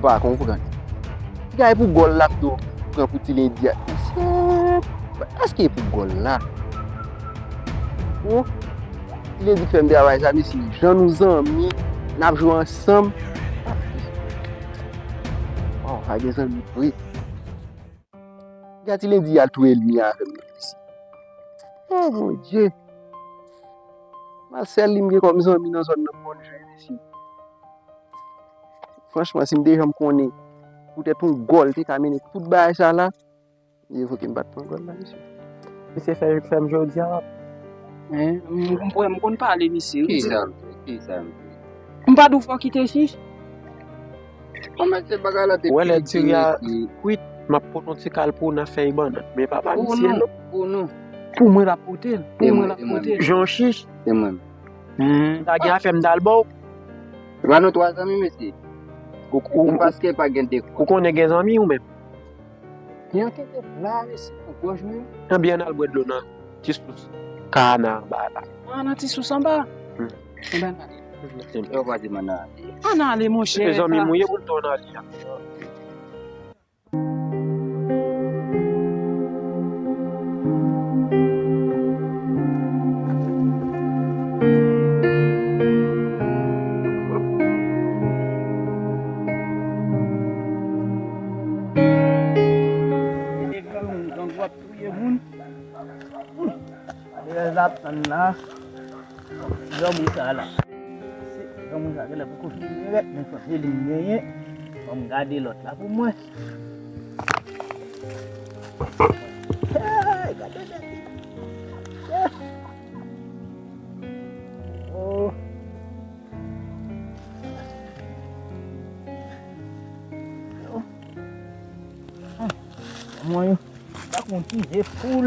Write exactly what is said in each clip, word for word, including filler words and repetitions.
pa konprann. Piga e pou gòl la m do pran pou Ti Lendi a. Mesye, èske e pou gòl la? Bon, Ti Lendi fè m travay sa, mesye. Jan nou zanmi, n ap jwe ansanm. Oh, pa gen zanmi vre. Gad Ti Lendi al touye limi avè m, mesye. Oh, Bondye. Marcel, li m gen kòm zanmi nan zòn nan, m konn jwe, mesye. Franchman, si m te janm konnen poutèt yon gòl te ka mennen tout bagay sa la, li revoke m pa t pran gòl la, mesye. Misye fè, fè m jodi a. Hein? M, m, m konn pale, mesye. Ki sa m fè? Ki sa m fè? M pa di w fò kite chich? Kòman se bagay la te Ou wè lè diri a kwit, m ap pote yon ti kal pou w nan fèy bannann. Men papa misye non. Pou mwen l ap pote l. Pou mwen l ap pote l. Jan chich. Se mwen. Hmm, ta gen afè m t al ba w. Se pa nou twa zanmi, mesye. Ou, ou, Se paske pa gen dekwa. Ou konnen gen zanmi ou menm? Yon tete pla, mesye, yon gwòj menm. Ebyen, ann al bwè dlo nan ti sous ka a nan anba la. Ah, nan ti sous anba? Hmm. Ebyen, ann ale. Yo pa di m ann ale. Ann ale, monchè. Se zanmi m ou ye pou l di w ann ale a. Gade lè l ap tann la. Granmoun sa la. Se granmoun sa genlè poko fini nèt, men fò se li m genyen. Ban m gade lòt la pou mwen. Hey, gade nèg li. Oh. Oh. Mwen yo. Pa konn ki je poul.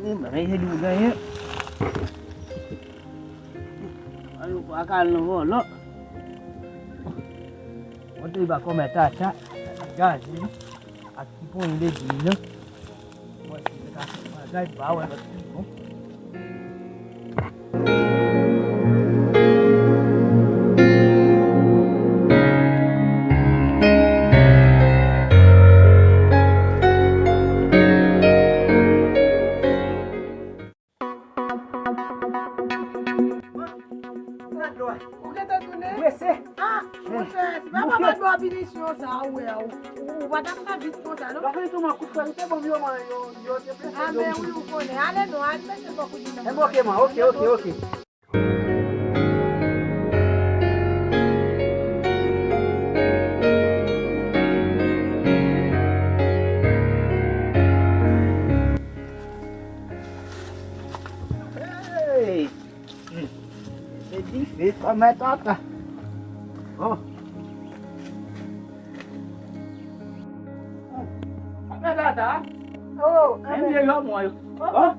Mwen, mwen, je li w genyen. Mwen, yo pa kal nan vòlò. Mwen te ba kòmè tata, gazi, ak ti pon de di nan. Mwen, se ta fè bagay, pa wè lòt ki bon. Ou gentan tounen? Prese. Ah, monchè, se pa papa dlo a pinisyon sa, ou wè, ou, ou pa t ap fè vit konsa, non? Gade kòman kout fè, ou te ban m yon man, yo, yo te prese. Ah, men wi, ou konnen. Ale non, al mete bò kout nan. Enben, ok, man, ok, ok, ok. Hey! Hmm. Se dife kòmè tata. Oh. Kòmè tata. Oh, men vye jòmou yo. Oh.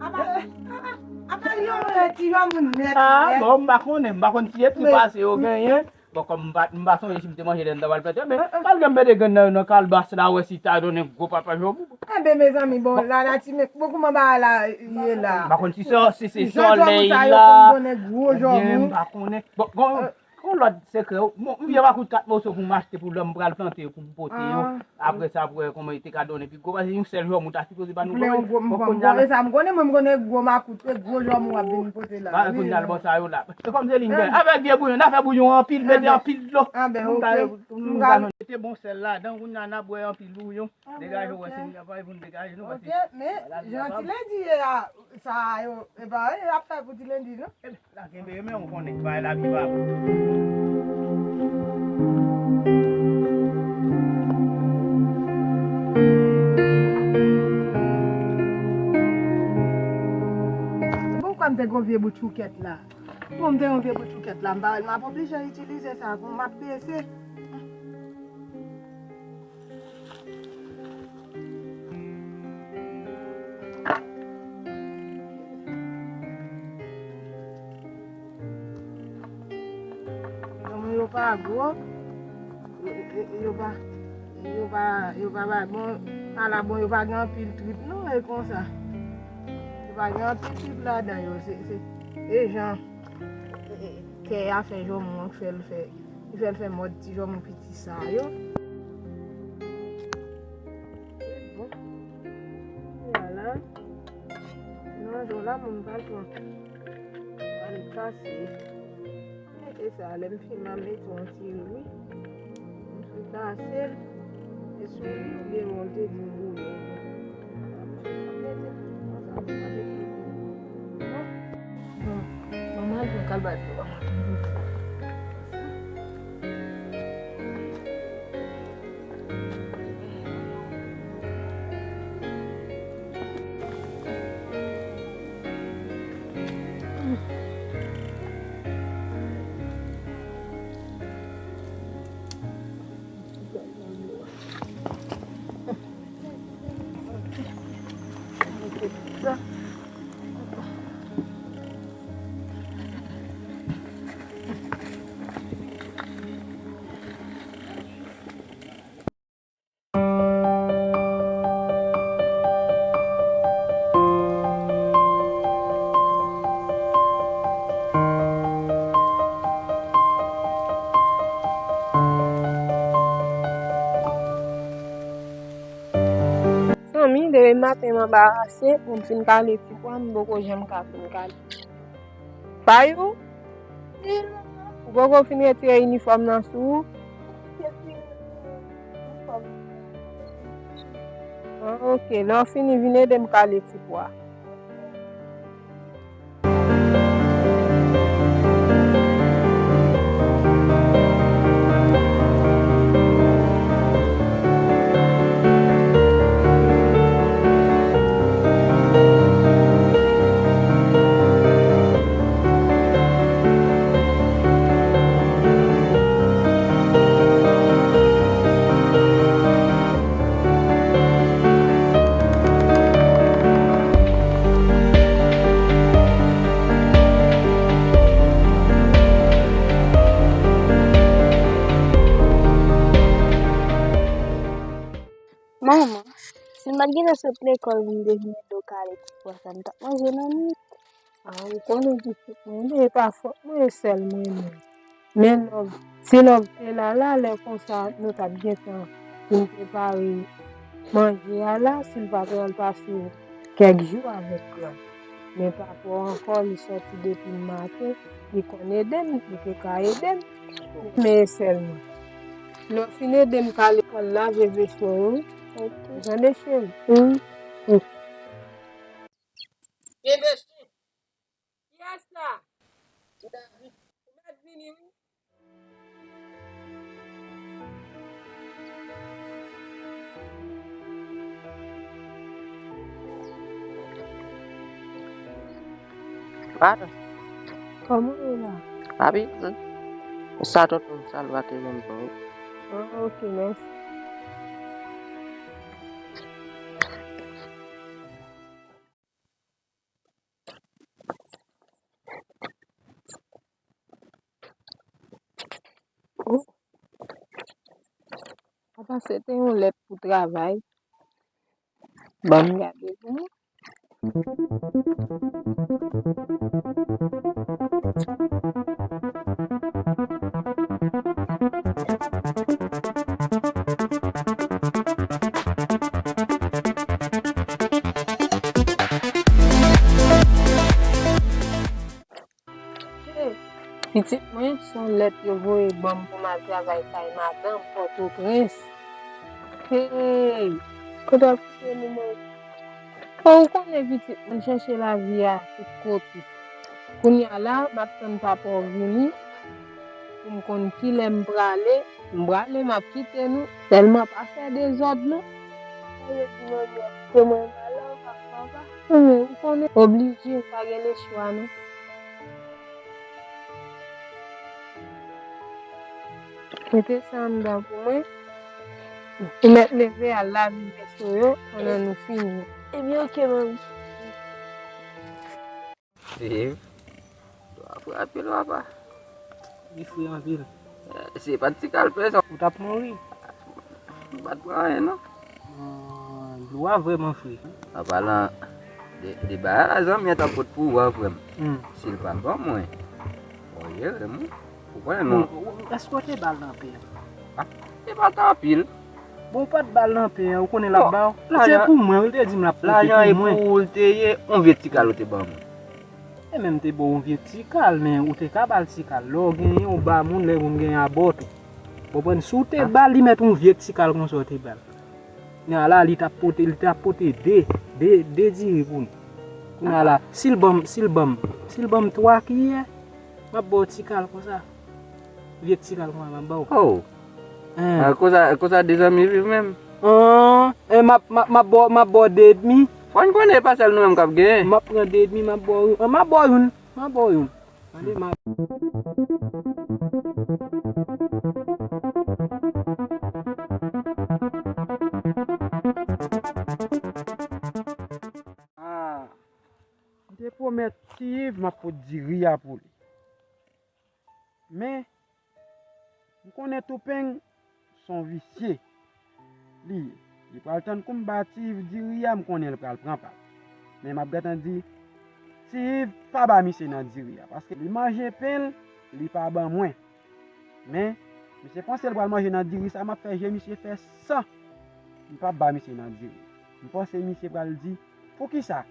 Apa, apa, apa yo, ti jòmou nèt. Ah, bon, m pa konnen, m pa konn si se ti pase yo genyen. Bon, kòm m pa, m pa sonje si m te manje lè m ta pral plante, men malgre m mete grenn nan, nan kalbas la, wè si ta donnen gwo papa jòmou. Enben, mezanmi, bon, la, la, ti, men, bon, kòman bagay la ye la? M pa konn si se, si se sòlèy la, oubyen m pa konnen. Bon, gon, gon lòt sekrè, bon, m vye makout kat moso pou m achte pou lè m pral plante yo, pou m pote yo. Apre sa, pou wè kòman yo te ka donnen pi gwo, paske yon sèl jòmou ta sipoze ba nou gwo. Bon, kounye a la. E sa m konnen, mwen, m konnen gwo makout, e gwo jòmou w ap vin pote la. Ba, kounye a l bon sa yo la. E kòm se li m gen. Avèk vye bouyon, n a fè bouyon anpil, mete anpil dlo. Anben, ok. Mete bon sèl ladan, kounye a n a bwè anpil bouyon. Degaje w wè si n kapab pou n degaje nou, paske. Ok, men jan Ti Lendi ye a, sa yo, e pa anyen y ap fè pou Ti Lendi, non? La kenbe yo, men ou konnen, bay lavi pa bon. Poukwa m te gon vye bout choukèt la? Bon, m te gon vye bout choukèt la, m pa wè l, m ap oblije itilize sa, bon, m ap pese. Yo pa gwo. Yo, yo, yo pa, yo pa, yo pa bay bon, pa la bon, yo pa gen anpil trip non, e konsa. Yo pa gen anpil trip ladan yo, se, se, e jan, e, e, tè a fè jòmou an k fè l fè. Li fè l fè mòd ti jòm piti sa yo. Se bon. Vwala. Nan jò la, moun pral pran. Pral kase. Mete sa, lè m fin, m a mete yon ti lwi. M frikase l. E sou lwi, oubyen yon te di m bouyon. M a mete konsa, m a mete. Bon. Bon, manman al pran kalbat yo. Zanmi, demen maten m anbarase, pou m fin kale ti pwa, m poko janm ka fin kale. Payou, ou poko fin retire inifòm nan sou ou? Ah, ok, lè w fini, vin ede m kale ti pwa. Manman, si m pa t gentan sot lekòl pou m te vin ede w kale ti pwa sa, m t ap manje nan nwit. Ah, ou konnen pitit mwen, e pa fòt mwen, e sèl mwen menm. Men lòv, si lòv te la la, lè konsa nou t ap gentan fin prepare manje a la, si l pa pral pase kèk jou avèk lòv. Men papa w ankò, li sòti depi maten, li konn ede m, li te ka ede m. Men e sèl mwen. Lè w fin ede m kale, al lave veso yo, wi. Ok. Ou tande, cheri? Wi. Ok. Enbesil! Kiyès la? David. Ou mèt vini, wi. Pardon. Kòman w ye la? Pa byen, non. Sa tonton Salva te jwenn pou ou. Ah, ok, mèsi. Oh. Apa se te yon lèt pou travay. Ban m gade pou mwen. Hey, pitit mwen, se yon lèt yo voye ban m pou m al travay kay madanm Pòtoprens. Hey, kote w ap kite nou, mwen? Bon, ou konnen pitit mwen, chèche lavi a tout kote. Kounye a la, m ap tann papa w vini pou m konn kilè m prale. M prale, m ap kite nou. Sèlman pa fè dezòd, non. Ou vle di manmi ap kite mwen malè, ou pa papa? Ou konnen, oblije, pa gen lechwa, non. Mete sa anndan pou mwen. Ou mèt leve al lave veso yo pandan nou fini. Ebyen, ok, manmi. Viv. Dlo a fre anpil, papa. Li fre anpil. Eh, se pa ti kalpe sa. Ou t ap mouri. M pa t pran anyen, non. Ah, dlo a vrèman fre. An palan de, de bagay la, zanmi an t ap pot pou ou a, frè m. Hmm. Si l pa ban mwen, fò w jere m, wi. Ou konnen non. Bon, èske w te ba l nan pen an? Ah, e pa t anpil. Bon, ou pa t ba l nan pen an, ou konnen l ap ba w? Se pou mwen, wi, l te di m l ap pote pou mwen. Lajan e pou ou l te ye, yon vye ti kal ou te ban mwen. E menm te ba w yon vye ti kal, men ou te ka ba l ti kal. Lè w genyen, ou ba moun, lè moun genyen a ba w tou. Ou konprann? Si w te ba l, li mèt yon vye ti kal konsa w te ba l. Kounye a la, li t ap pote, li t ap pote de, de, de diri pou nou. Kounye a la, si l ban m, si l ban m, si l ban m twa kiyè, m ap ba w ti kal konsa. Vye ti kal konsa, m ap ba w. Oh. Hein. Ah, konsa, konsa de zanmi viv menm. Hein, e m ap, m ap, m ap ba w, m ap ba w de edmi. Fò n konnen e pa sèl nou menm k ap genyen. M ap pran de edmi, m ap ba w youn. M ap ba w youn. M ap ba w youn. Tande, m ap Ah, m te pwomèt Ti Iv m ap pot diri a pou li. Men, m konnen Toupeng s on visye li ye. Li pral tann kou m ba Ti Iv diri a, m konnen l pral pran pa l. Men m ap gentan di, Ti Iv pa ba misye nan diri a, paske li manje pen l, li pa ban mwen. Men, misye panse l pral manje nan diri sa, m ap fè je misye fè san. M p ap ba misye nan diri. M panse misye pral di, poukisa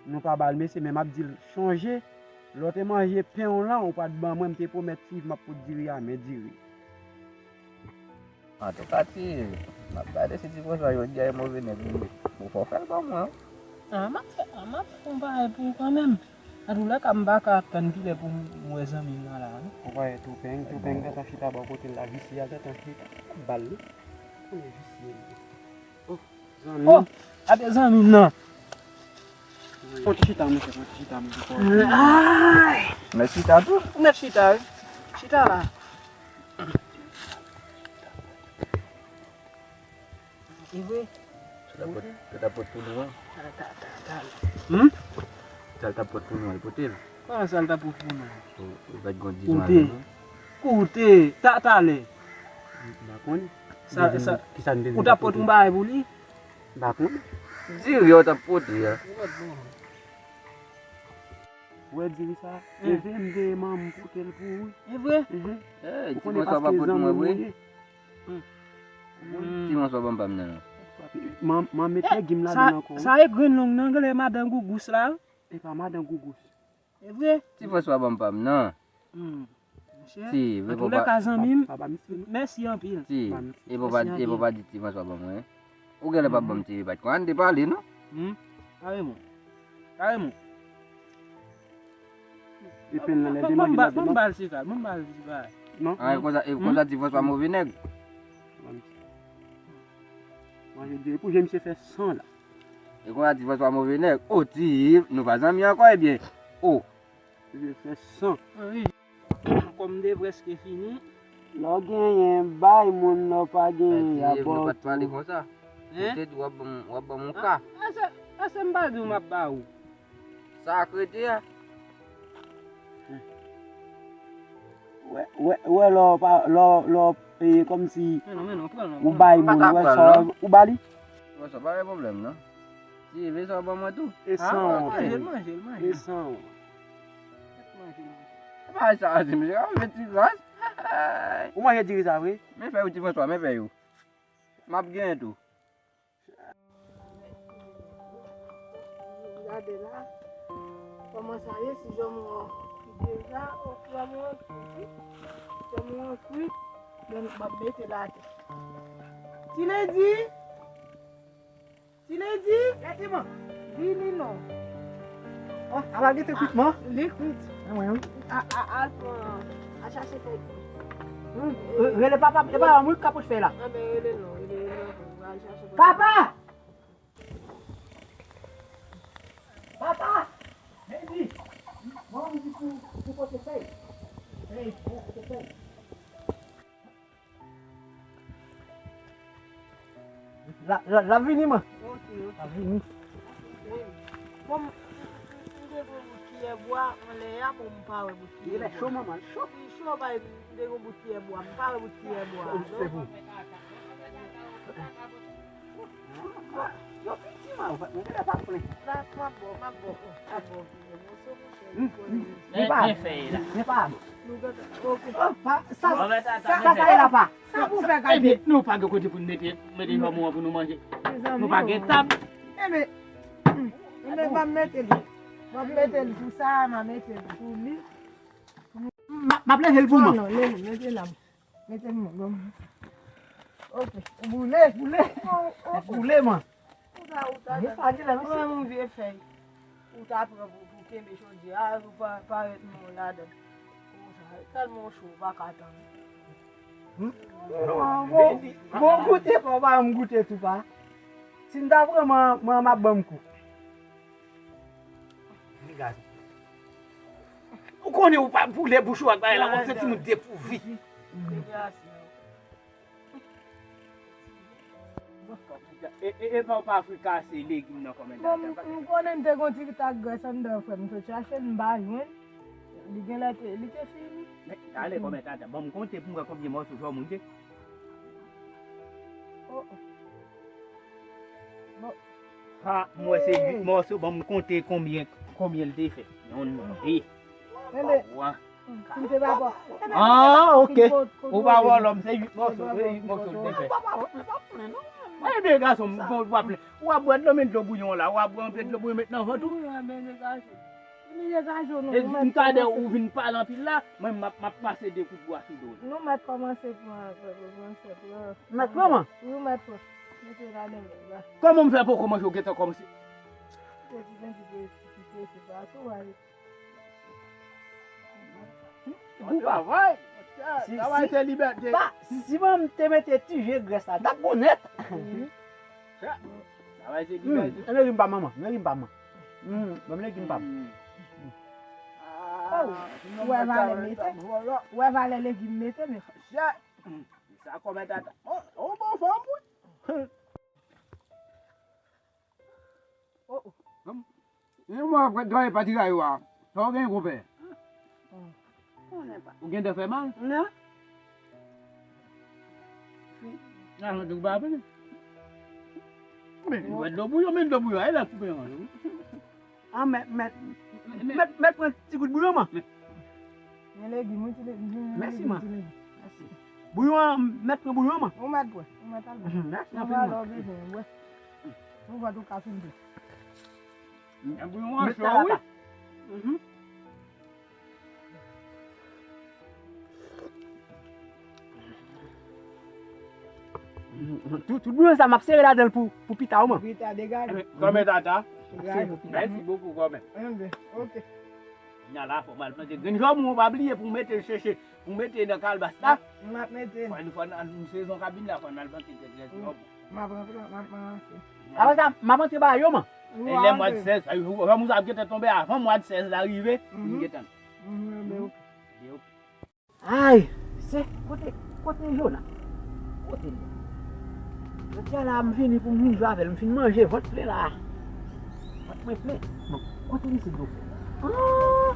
nou pa ba l mesye, men m ap di l, chonje, lè w te manje pen w lan, ou pa t ban mwen, m te pwomèt Ti Iv m ap pot diri a, men diri. Antouka, Ti Iv, m ap gade si Ti Franswa jodi a e move nèg li ye. Bon, fò w fè l ban mwen, wi. Ah, m ap fè, ah, m ap fè yon bagay pou ou kanmenm. Antoulèka, m pa ka ap tann kilè pou m wè zanmi m nan la, non. Ou pa wè Toupeng, Toupeng gentan chita bò kote l la, visye a gentan chita, m ap ba l, wi. Konnen visye li ye. Oh, zanmi. Oh, gade zanmi m nan. Fon ti chita, monchè, fon ti chita, monchè. Ay! Mèt chita tou? Ou mèt chita, wi. Chita la. E vre? Sa l t ap pot, sa l t ap pot pou nou an? Ta, ta, ta, ta. Hmm? Sa l t ap pot pou nou an, li pote l? Kòman sa l t ap pot pou nou? Ou, ou pa t gon dizon avè nou? Koute, ta, talè. M pa konn. Sa, sa, ou t ap pot yon bagay pou li? M pa konn. Diri ou t ap pote a. Ou wè diri sa? Leve m deye manman m pote l pou ou. E vre? Mhm. Ou konnen paske zanmi m ou ye. Ti Franswa ban m pa m nan. Man, man met legi m ladan l ankò. Sa e grenn long nan, genlè madan Gougous la. E pa madan Gougous. E vre? Ti Franswa ban m pa m nan. Hmm. Monchè, antoulèka zanmi m, mèsi anpil. Ti, e pou pa, e pou pa di Ti Franswa ban mwen. Ou genlè p ap ban m ti bat. Ann te pale, non? Hmm. Kareman. Kareman. E pen nan lè de manje la. Ban m ba l ti kal, ban m ba l ti kal. Non. Ah, e konsa, e konsa Ti Franswa move nèg. Manje diri pou je misye fè san la. E konsa Ti Franswa move nèg. O, Ti Iv, nou pa zanmi ankò, ebyen. O. Misye fè san. Wi. Kòm m te prèske fini. Lè w genyen, bay moun, lè w pa genyen, y a ba w tou. Ti Iv, nou pa t pale konsa. Hein? Ou te di w ap ban m, w ap ban m yon ka. Ase, ase m pa di w m ap ba ou. Sa k rete a. Wè, wè, wè, lè w pa, lè w, lè w, e, kòmsi ou bay moun, wè sa, ou ba li. Wè sa, pa gen pwoblèm, non. Ti, vle sa w ban mwen tou? E san w. Manje l, manje l, manje l. E san w. Manje l, manje l. E pa sa, di, mesye, a, fè ti gras. Ou manje diri sa vre? Men fè yo, Ti Franswa, men fè yo. M ap genyen tou. Gade la. Kòman sa ye, si janm ou deja, o, janm ou kwit, wi. Janm ou kwit, men m ap mete l atè. Ti Ledi! Ti Ledi! Gade man. Vini non. Oh, ala gen te kwit man. Li kwit. A, mwen, wi. A, a, al pran, al chache fèy kwit. Hmm, re-, rele papa, e papa m wi k ka pot fèy la. Anben rele l non, rele, rele l non, al chache fèy. Papa! Papa! Baby! Manman di pou, pou pote fèy. Fèy, pou pote fèy. La, la, la vini, man. Ok, ok. La vini. Bon, m, m, m te gen yon bout kiyè bwa anlè a, bon, m pa wè bout kiyè bwa. Li cho, manman, cho. Li cho, bay, m te gen yon bout kiyè bwa, m pa wè bout kiyè bwa. Cho, se bon. Yo, yo, piti. Ah, ou pa, ou pa plen. La, m ap bon, m ap bon. M ap bon. Li pa, li pa. Oh, pa, sa, sa, sa, sa e la pa. Sa pou fè gade. Ebyen, nou pa gen kote pou n mete, mete jòmou an pou nou manje. Nou pa gen tab. Ebyen, m ap mete li. M ap mete li sou sa, m ap mete li sou li. M ap leve l pou mwen. Non, non, mete la. Mete l mwen, bon. Ok, ou boule. Boule. Ou boule, man. Ou ta, ou ta, ou ta, ou ta pran yon vye fèy. Ou ta pran pou, pou kenbe chodyè a, ou pa, pa ret mwen ladan. Konsa, tèlman cho, ou pa ka tann. Bon, bon, goute, pa, pa, m goute tou, pa. Si m ta pran, mwen, mwen, m ap ban m kou. Ou konnen ou pa boule bouch ou ak bagay la, kòmsi ti moun depouvi. E, e, e pa, pa frikase legim nan kòmèt la. Bon, m, m konnen m te gon ti tak grès anndan, frè m, m sot chache l, m pa jwenn. Li genlè te, li te fini. Men, ale kòmèt la, ban m konte pou m wè konbyen mòso jòmou m te. Oh, oh. Bon. Ha, m wè se uit mòso, ban m konte konbyen, konbyen l te fè. Yonn, de. Tande. Twa. Si m te pa bò. Ah, ok. Ou pa wè lòm, se uit mòso, se uit mòso l te fè. Mwen de gason, m bon, w ap plen. W ap bwè dlo, men dlo bouyon la, w ap bwè anpil dlo bouyon, met nan vant ou. Li degaje w, non. E nou mèt kòmanse. Ou vin pale anpil la, mwen m ap, m ap pase de kout bwa sou do w. Nou mèt kòmanse pran, pran, pran, pran, pran. Mèt pran, man? Wi, mèt pran. Mete ladan men la. Kòman m fè poko manje, ou gentan kòmanse? Se ti jan ti pe, ti pe, se pa tou, ale. Gou pa. Travay. Si, travay se libète. Pa, si mwen m te mete ti je grès la, t ap bon nèt. Travay se libète. Hmm, legim pa m, manman, legim pa m. Hmm, ban m legim pa m. Hmm. Ah, ou wè valè mete? Ou wè valè legim mete, men. Sa kòmèt ata. Oh, oh, bon fanm, wi. Oh, oh. Yon mò ap travay pati kay ou a. Sa w gen, konpè? Ou gen dè fè mal? Non. Nan, ou pa vini. Men, ou wè dlo bouyon, men dlo bouyon, e la koupe yon. Ah, mèt, mèt, mèt, mèt pran ti gout bouyon, man. Men legim, wi, ti legim. Mèsi, man. Mèsi. Bouyon an, mèt pran bouyon an, man. Ou mèt bwè, ou mèt al bwè. Mèsi anpil, man. Ou wè lè w bezwen bwè. Ou wè tou ka fin bwè. Bouyon an cho, wi. Mhm. Tout, tout bouyon sa, m ap sere ladan l pou, pou pita, wi, man. Pita, degaje. Kòmè tata. Degaje. Mèsi bokou, kòmè. Enben, ok. Kounya la, fò m al plante grenn jòmou, pa bliye pou mete l cheche, pou mete nan kalbas la. M ap mete. Fò n, fò n, sezon k ap vin la, fò n al plante grenn jòmou. M ap rantre, m ap ranse. Apre sa, m ap antre ba yo, man. E lè mwa de sèz, jòmou sa ap gentan tonbe avan mwa de sèz la rive. Mhm. Gentan. Mhm, enben, ok. Enben, ok. Ay, se kote, kote Jona? Kote l ye? Jodi a la, m vini pou m vin jwe avè l. M fin manje, vant plen la. Vant mwen plen. Bon, kote misye dlo fè? Ah!